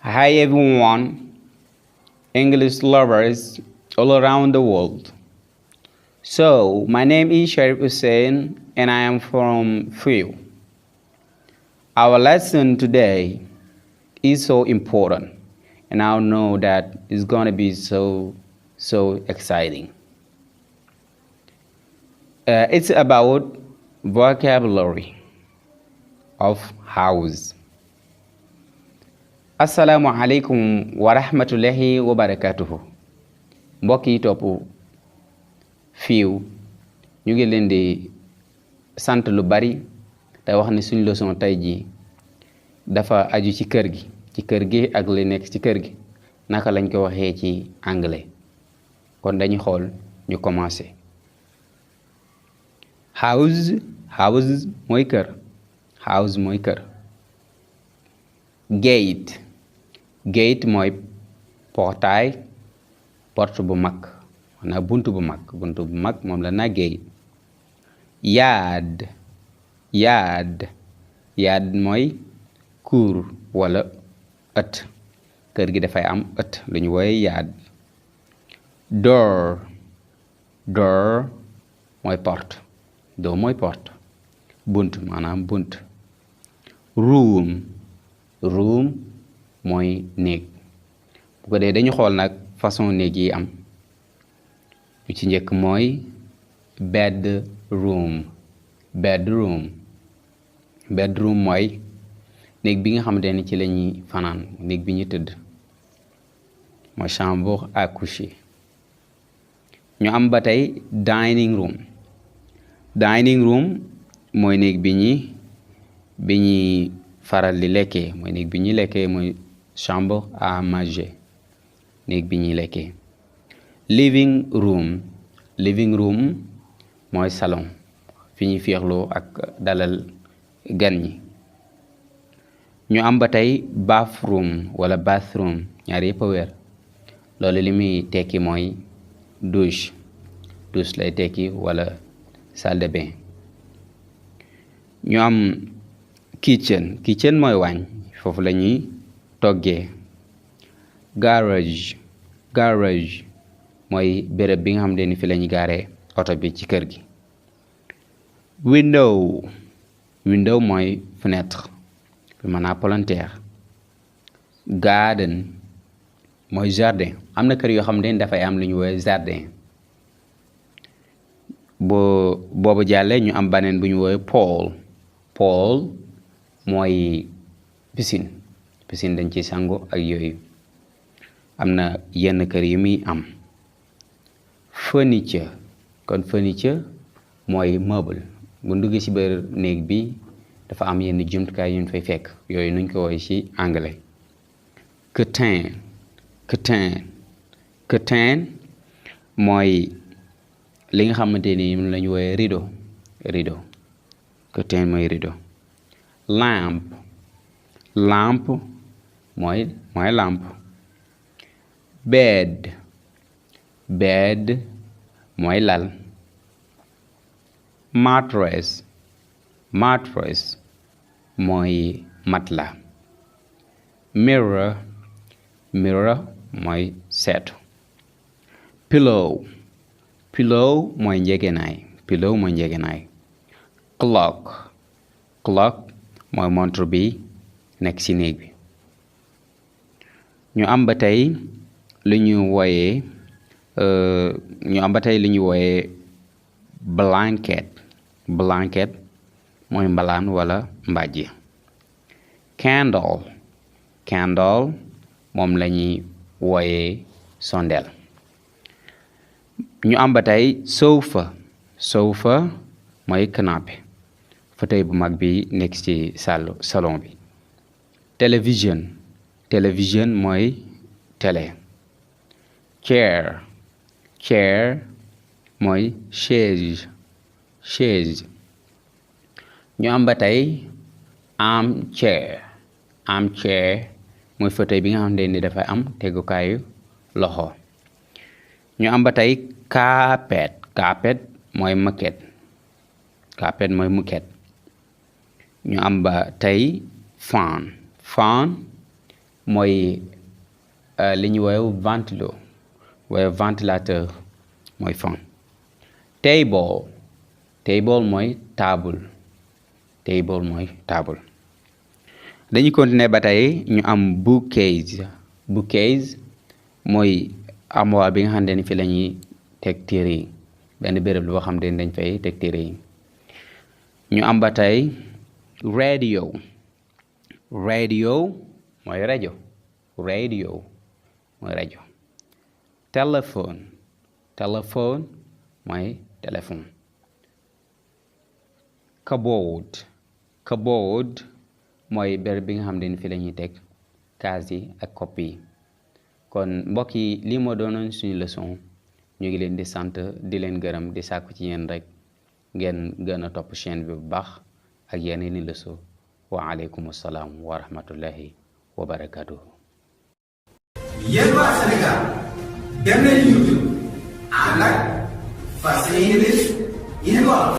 Hi everyone, English lovers all around the world. So, my name is Sharif Hussein and I am from FIU. Our lesson today is so important and I know that it's going to be so exciting. It's about vocabulary of house. Assalamu alaikum wa rahmatullahi wa barakatuhu. Mbokk yi topp FIU ñu ngi leen di sant lu bari te wax ne suñu leçon tey ji dafa aju ci kër gi ak li nekk ci kër gi naka lañ ko waxee ci anglais kon dañu xool ñu commencé. House mooy kër. House mooy kër. Gate mooy portail, porte bu mag maanaam buntu bu mag moom la na gate. Yard mooy cour wala ëtt. Kër gi dafay am ëtt lu ñu woowe yard. Door mooy porte. Bunt maanaam bunt. Room mooy néeg. bu ko dee dañu xool nag façon néeg yi am lu ci njëkk mooy bedroom mooy néeg bi nga xamante ne ci lañuy fanaan néeg bi ñu tëdd mooy chambre à coucher. ñu am ba tey dining room mooy néeg bi ñuy faral di lekkee mooy néeg bi ñuy lekkee mooy chambre à manger néeg bi ñuy lekkee. living room mooy salon fi ñuy féexloo ak dalal gan ñi. ñu am ba tey bathroom wala bathroom ñaar yëpp a weer loolu li muy tekki mooy douche lay tekki wala salle de bain. ñu am kitchen mooy waañ foofu la ñuy toggee. garage mooy béréb bi nga xam ne fi la ñuy gaaree oto bi ci kër gi. window mooy fenêtre bi maanaam palanteer. garden mooy jardin am na kër yoo xam ne dafay am lu ñu woowee jardin. boobu jàllee ñu am baneen bu ñu woowee pool mooy piscine dañ ci sangu ak yooyu am na yenn kër yi muy am. furniture mooy meuble bu duggee ci biir néeg bi dafa am yenn jumtukaay yu ñu fay fekk yooyu nuñ ko woowee ci anglais. curtain mooy li nga xamante ni moom la ñu woowee rideau. curtain mooy rideau. lamp mooy lamp. bed mooy lal. mattress mooy matelas. mirror mooy seetu. pillow mooy njegenaay. clock mooy montre bi nekk ci néeg bi. ñu am ba tey li ñu wooyee blanket mooy mbalaan wala mbàjj. candle moom la ñuy wooyee sondeel. ñu am ba tey sofa mooy canapé fauteuil bu mag bi nekk ci salon bi. télévision mooy télé. chair mooy chaise. ñu am ba tey armchair mooy fauteuil bi nga xam ne dafay am tegukaayu loxo. ñu am ba tey carpet mooy moquette. ñu am ba tey fan mooy li ñu woowee ventilo wala ventilateur mooy fan. table mooy table dañuy continuer ba tey ñu am bookcase mooy armoire bi nga xam ne fi la ñuy teg téere yi benn béréb la boo xam ne dañ fay teg téere yi. ñu am ba tey radio mooy rajo téléphone mooy téléphone. cupboard mooy béréb bi nga xam ne fi la ñuy teg kaas yi ak kopp yi. kon mbokk yi lii moo doonoon suñu leçon ñu ngi leen di sant di leen gërëm di sàkku ci yéen rek ngeen gën a topp chaîne bi bu baax ak yeneen leçon wa aleykum salaam wa rahmatullahi wa barakatuhu. yéen waa Sénégal dem leen YouTube ànd ak English in Wolof.